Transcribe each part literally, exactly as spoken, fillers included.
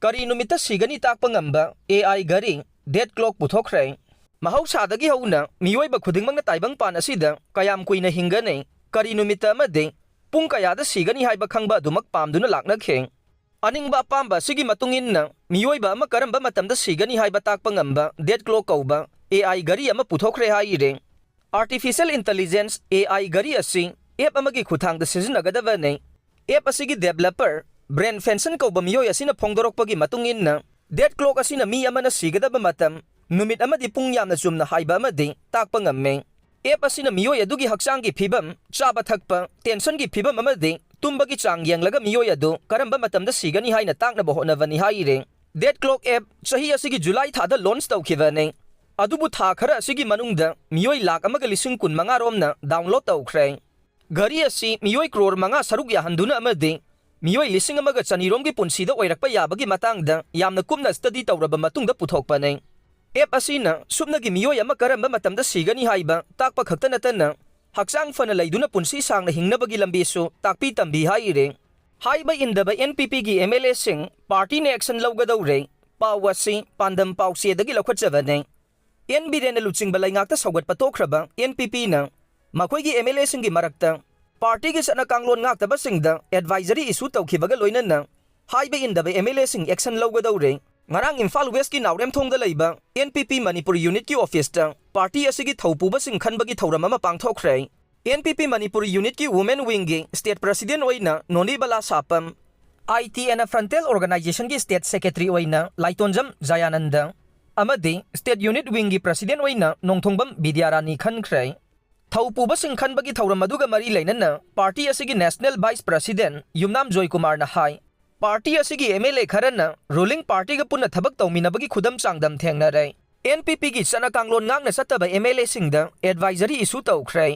ꯀꯔꯤ ꯅꯨꯃꯤꯠꯇ ꯁꯤꯒꯅꯤ ꯇꯥꯛꯄ ꯉꯝꯕ ꯑꯦ ꯑꯥꯏ ꯘꯔꯤ, ꯗꯦꯠ ꯀ꯭ꯂꯣꯛ ꯄꯨꯊꯣꯛꯈ꯭ꯔꯦ꯫ ꯃꯍꯧꯁꯥꯗꯒꯤ ꯍꯧꯅ ꯃꯤꯑꯣꯏꯕ ꯈꯨꯗꯤꯡꯃꯛꯅ ꯇꯥꯏꯕꯪꯄꯥꯟ ꯑꯁꯤꯗ ꯀꯌꯥꯝ ꯀꯨꯏꯅ ꯍꯤꯡꯒꯅꯤ, ꯀꯔꯤ ꯅꯨꯃꯤꯠꯇ ꯑꯃꯗꯤ ꯄꯨꯡ ꯀꯌꯥꯗ ꯁꯤꯒꯅꯤ ꯍꯥꯏꯕ ꯈꯪꯕ ꯑꯗꯨꯃꯛ ꯄꯥꯝꯗꯨꯅ ꯂꯥꯛꯅꯈꯤ꯫ ꯑꯅꯤꯡꯕ ꯑꯄꯥꯝꯕ ꯑꯁꯤꯒꯤ ꯃꯇꯨꯡ ꯏꯟꯅ ꯃꯤꯑꯣꯏꯕ ꯑꯃ ꯀꯔꯝꯕ ꯃꯇꯝꯗ ꯁꯤꯒꯅꯤ ꯍꯥꯏꯕ ꯇꯥꯛꯄ ꯉꯝꯕ ꯗꯦꯠ ꯀ꯭ꯂꯣꯛ ꯀꯧꯕ ꯑꯦ ꯑꯥꯏ ꯘꯔꯤ ꯑꯃ ꯄꯨꯊꯣꯛꯈ꯭ꯔꯦ ꯍꯥꯏꯔꯦ꯫ ꯑꯥꯔꯇꯤꯐꯤꯁꯤꯌꯦꯜ ꯏꯟꯇꯦꯂꯤꯖꯦꯟꯁ, ꯑꯦ ꯑꯥꯏ, ꯘꯔꯤ ꯑꯁꯤ ꯑꯦꯞ ꯑꯃꯒꯤ ꯈꯨꯠꯊꯥꯡꯗ ꯁꯤꯖꯤꯟꯅꯒꯗꯕꯅꯤ꯫ ꯑꯦꯞ ꯑꯁꯤꯒꯤ ꯗꯦꯕꯂꯞꯄꯔ ꯕ꯭ꯔꯦꯟ ꯐꯦꯟꯁꯟ ꯀꯧꯕ ꯃꯤꯑꯣꯏ ꯑꯁꯤꯅ ꯐꯣꯡꯗꯣꯔꯛꯄꯒꯤ ꯃꯇꯨꯡ ꯏꯟꯅ, ꯗꯦꯠ ꯀ꯭ꯂꯣꯛ ꯑꯁꯤꯅ ꯃꯤ ꯑꯃꯅ ꯁꯤꯒꯗꯕ ꯃꯇꯝ, ꯅꯨꯃꯤꯠ ꯑꯃꯗꯤ ꯄꯨꯡ ꯌꯥꯝꯅ ꯆꯨꯝꯅ ꯍꯥꯏꯕ ꯑꯃꯗꯤ ꯇꯥꯛꯄ ꯉꯝꯃꯤ꯫ ꯑꯦꯞ ꯑꯁꯤꯅ ꯃꯤꯑꯣꯏ ꯑꯗꯨꯒꯤ ꯍꯛꯆꯥꯡꯒꯤ ꯐꯤꯕꯝ, ꯆꯥꯕ ꯊꯛꯄ, ꯇꯦꯟꯁꯟꯒꯤ ꯐꯤꯕꯝ ꯑꯃꯗꯤ ꯇꯨꯝꯕꯒꯤ ꯆꯥꯡ ꯌꯦꯡꯂꯒ ꯃꯤꯑꯣꯏ ꯑꯗꯨ ꯀꯔꯝꯕ ꯃꯇꯝꯗ ꯁꯤꯒꯅꯤ ꯍꯥꯏꯅ ꯇꯥꯛꯅꯕ ꯍꯣꯠꯅꯕꯅꯤ ꯍꯥꯏꯔꯦ꯫ ꯗꯦꯠ ꯀ꯭ꯂꯣꯛ ꯑꯦꯞ ꯆꯍꯤ ꯑꯁꯤꯒꯤ ꯖꯨꯂꯥꯏ ꯊꯥꯗ ꯂꯣꯟꯆ ꯇꯧꯈꯤꯕꯅꯤ꯫ ꯑꯗꯨꯕꯨ ꯊꯥ ꯈꯔ ꯑꯁꯤꯒꯤ ꯃꯅꯨꯡꯗ ꯃꯤꯑꯣꯏ ꯂꯥꯈ ꯑꯃꯒ ꯂꯤꯁꯤꯡ ꯀꯨꯟ ꯃꯉꯥ ꯔꯣꯝꯅ ꯗꯥꯎꯟꯂꯣꯗ ꯇꯧꯈ꯭ꯔꯦ꯫ ꯘꯔꯤ ꯑꯁꯤ ꯃꯤꯑꯣꯏ ꯀ꯭ꯔꯣꯔ ꯃꯉꯥ ꯁꯔꯨꯛ ꯌꯥꯍꯟꯗꯨꯅ ꯑꯃꯗꯤ ꯃꯤꯑꯣꯏ ꯂꯤꯁꯤꯡ ꯑꯃꯒ ꯆꯅꯤ ꯔꯣꯝꯒꯤ ꯄꯨꯟꯁꯤꯗ ꯑꯣꯏꯔꯛꯄ ꯌꯥꯕꯒꯤ ꯃꯇꯥꯡꯗ ꯌꯥꯝꯅ ꯀꯨꯞꯅ ꯁ꯭ꯇꯗꯤ ꯇꯧꯔꯕ ꯃꯇꯨꯡꯗ ꯄꯨꯊꯣꯛꯄꯅꯤ꯫ ꯑꯦꯞ ꯑꯁꯤꯅ ꯁꯨꯞꯅꯒꯤ ꯃꯤꯑꯣꯏ ꯑꯃ ꯀꯔꯝꯕ ꯃꯇꯝꯗ ꯁꯤꯒꯅꯤ ꯍꯥꯏꯕ ꯇꯥꯛꯄ ꯈꯛꯇ ꯅꯠꯇꯅ, ꯍꯛꯆꯥꯡ ꯐꯅ ꯂꯩꯗꯨꯅ ꯄꯨꯟꯁꯤ ꯁꯥꯡꯅ ꯍꯤꯡꯅꯕꯒꯤ ꯂꯝꯕꯤꯁꯨ ꯇꯥꯛꯄꯤ ꯇꯝꯕꯤ ꯍꯥꯏꯔꯦ꯫ ꯍꯥꯏꯕ ꯏꯟꯗꯕ ꯑꯦꯟ ꯄꯤ ꯄꯤꯒꯤ ꯑꯦꯝ ꯑꯦꯜ ꯑꯦꯁꯤꯡ ꯄꯥꯔꯇꯤꯅ ꯑꯦꯛꯁꯟ ꯂꯧꯒꯗꯧꯔꯦ꯫ ꯄꯥꯎ ꯑꯁꯤ ꯄꯥꯟꯗꯝ ꯄꯥꯎꯆꯦꯗꯒꯤ ꯂꯧꯈꯠꯆꯕꯅꯤ꯫ ꯑꯦꯟ ꯕꯤꯔꯦꯟꯅ ꯂꯨꯆꯤꯡꯕ ꯂꯩꯉꯥꯛꯇ ꯁꯧꯒꯠꯄ ꯇꯣꯛꯈ꯭ꯔꯕ ꯑꯦꯟ ꯄꯤ ꯄꯤꯅ ꯃꯈꯣꯏꯒꯤ ꯑꯦꯝ ꯑꯦꯜ ꯑꯦꯁꯤꯡꯒꯤ ꯃꯔꯛꯇ ꯄꯥꯔꯇꯤꯒꯤ ꯆꯠꯅ ꯀꯥꯡꯂꯣꯟ ꯉꯥꯛꯇꯕꯁꯤꯡꯗ ꯑꯦꯗꯚꯥꯏꯖꯔꯤ ꯏꯁꯨ ꯇꯧꯈꯤꯕꯒ ꯂꯣꯏꯅꯅ ꯍꯥꯏꯕ ꯏꯟꯗꯕ ꯑꯦꯝ ꯑꯦꯜ ꯑꯦꯁꯤꯡ ꯑꯦꯛꯁꯟ ꯂꯧꯒꯗꯧꯔꯦ꯫ ꯉꯔꯥꯡ ꯏꯝꯐꯥꯜ ꯋꯦꯁꯀꯤ ꯅꯥꯎꯔꯦꯝꯊꯣꯡꯗ ꯂꯩꯕ ꯑꯦꯟ ꯄꯤ ꯄꯤ ꯃꯅꯤꯄꯨꯔ ꯌꯨꯅꯤꯠꯀꯤ ꯑꯣꯐꯤꯁꯇ ꯄꯥꯔꯇꯤ ꯑꯁꯤꯒꯤ ꯊꯧꯄꯨꯕꯁꯤꯡ ꯈꯟꯕꯒꯤ ꯊꯧꯔꯝ ꯑꯃ ꯄꯥꯡꯊꯣꯛꯈ꯭ꯔꯦ꯫ ꯑꯦꯟ ꯄꯤ ꯄꯤ ꯃꯅꯤꯄꯨꯔ ꯌꯨꯅꯤꯠꯀꯤ ꯋꯨꯃꯦꯟ ꯋꯤꯡꯒꯤ ꯁ꯭ꯇꯦꯠ ꯄ꯭ꯔꯁꯤꯗꯦꯟꯠ ꯑꯣꯏꯅ Nonibala Sapam, I T N A frontal ꯑꯣꯔꯒꯅꯥꯏꯖꯦꯁꯟꯒꯤ ꯁ꯭ꯇꯦꯠ ꯁꯦꯀ꯭ꯔꯦꯇꯔꯤ ꯑꯣꯏꯅ ꯂꯥꯏꯇꯣꯟꯖꯝ ꯖꯌꯥꯅꯟꯗ ꯑꯃꯗꯤ ꯁ꯭ꯇꯦꯠ ꯌꯨꯅꯤꯠ ꯋꯤꯡꯒꯤ ꯄ꯭ꯔꯁꯤꯗꯦꯟꯠ ꯑꯣꯏꯅ ꯅꯣꯡꯊꯣꯡꯕꯝ ꯕꯤꯗ꯭ꯌꯥꯔꯥꯅꯤ ꯈꯟꯈ꯭ꯔꯦ꯫ ꯊꯧꯄꯨꯕꯁꯤꯡ ꯈꯟꯕꯒꯤ ꯊꯧꯔꯝ ꯑꯗꯨꯒ ꯃꯔꯤ ꯂꯩꯅꯅ ꯄꯥꯔꯇꯤ ꯑꯁꯤꯒꯤ ꯅꯦꯁꯅꯦꯜ ꯚꯥꯏꯁ ꯄ꯭ꯔꯁꯤꯗꯦꯟꯠ ꯌꯨꯝꯅꯥꯝ ꯖꯣꯏꯀꯨꯃꯥꯔꯅ ꯍꯥꯏ, ꯄꯥꯔꯇꯤ ꯑꯁꯤꯒꯤ ꯑꯦꯝ ꯑꯦꯜ ꯑꯦ ꯈꯔꯅ ꯔꯨꯂꯤꯡ ꯄꯥꯔꯇꯤꯒ ꯄꯨꯟꯅ ꯊꯕꯛ ꯇꯧꯃꯤꯟꯅꯕꯒꯤ ꯈꯨꯗꯝ ꯆꯥꯡꯗꯝ ꯊꯦꯡꯅꯔꯦ꯫ ꯑꯦꯟ ꯄꯤ ꯄꯤꯒꯤ ꯆꯠꯅ ꯀꯥꯡꯂꯣꯟ ꯉꯥꯛꯅ ꯆꯠꯇꯕ ꯑꯦꯝ ꯑꯦꯜ ꯑꯦꯁꯤꯡꯗ ꯑꯦꯗꯚꯥꯏꯖꯔꯤ ꯏꯁꯨ ꯇꯧꯈ꯭ꯔꯦ꯫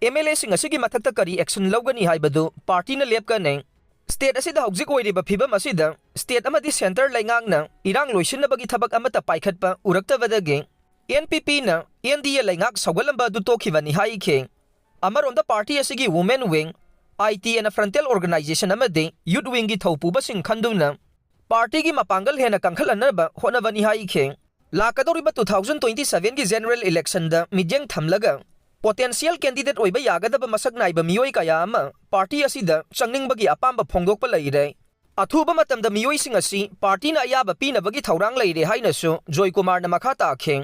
ꯑꯦꯝ ꯑꯦꯜ ꯑꯦꯁꯤꯡ ꯑꯁꯤꯒꯤ ꯃꯊꯛꯇ ꯀꯔꯤ ꯑꯦꯛꯁꯟ ꯂꯧꯒꯅꯤ ꯍꯥꯏꯕꯗꯨ ꯄꯥꯔꯇꯤꯅ ꯂꯦꯞꯀꯅꯤ꯫ ꯁ꯭ꯇꯦꯠ ꯑꯁꯤꯗ ꯍꯧꯖꯤꯛ ꯑꯣꯏꯔꯤꯕ ꯐꯤꯕꯝ ꯑꯁꯤꯗ ꯁ꯭ꯇꯦꯠ ꯑꯃꯗꯤ ꯁꯦꯟꯇꯔ ꯂꯩꯉꯥꯛꯅ ꯏꯔꯥꯡ ꯂꯣꯏꯁꯤꯟꯅꯕꯒꯤ ꯊꯕꯛ ꯑꯃꯠꯇ ꯄꯥꯏꯈꯠꯄ ꯎꯔꯛꯇꯕꯗꯒꯤ ꯑꯦꯟ ꯄꯤ ꯄꯤꯅ ꯑꯦꯟ ꯗꯤ ꯑꯦ ꯂꯩꯉꯥꯛ ꯁꯧꯒꯠꯂꯝꯕ ꯑꯗꯨ ꯇꯣꯛꯈꯤꯕꯅꯤ ꯍꯥꯏꯈꯤ꯫ ꯑꯃꯔꯣꯝꯗ ꯄꯥꯔꯇꯤ ꯑꯁꯤꯒꯤ women wing, I T N A frontal organisation ꯑꯃꯗꯤ ꯌꯨꯠ ꯋꯤꯡꯒꯤ ꯊꯧꯄꯨꯕꯁꯤꯡ ꯈꯟꯗꯨꯅ ꯄꯥꯔꯇꯤꯒꯤ ꯃꯄꯥꯡꯒꯜ ꯍꯦꯟꯅ ꯀꯟꯈꯠꯍꯟꯅꯕ ꯍꯣꯠꯅꯕꯅꯤ ꯍꯥꯏꯈꯤ꯫ ꯂꯥꯛꯀꯗꯧꯔꯤꯕ two thousand twenty seven ꯒꯤ general election ꯗ ꯃꯤꯠꯌꯦꯡ ꯊꯝꯂꯒ potential candidate ꯑꯣꯏꯕ ꯌꯥꯒꯗꯕ ꯃꯁꯛ ꯅꯥꯏꯕ ꯃꯤꯑꯣꯏ ꯀꯌꯥ ꯑꯃ ꯄꯥꯔꯇꯤ ꯑꯁꯤꯗ ꯆꯪꯅꯤꯡꯕꯒꯤ ꯑꯄꯥꯝꯕ ꯐꯣꯡꯗꯣꯛꯄ ꯂꯩꯔꯦ꯫ ꯑꯊꯨꯕ ꯃꯇꯝꯗ ꯃꯤꯑꯣꯏꯁꯤꯡ ꯑꯁꯤ ꯄꯥꯔꯇꯤꯅ ꯑꯌꯥꯕ ꯄꯤꯅꯕꯒꯤ ꯊꯧꯔꯥꯡ ꯂꯩꯔꯦ ꯍꯥꯏꯅꯁꯨ ꯖꯣꯏꯀꯨꯃꯥꯔꯅ ꯃꯈꯥ ꯇꯥꯈꯤ꯫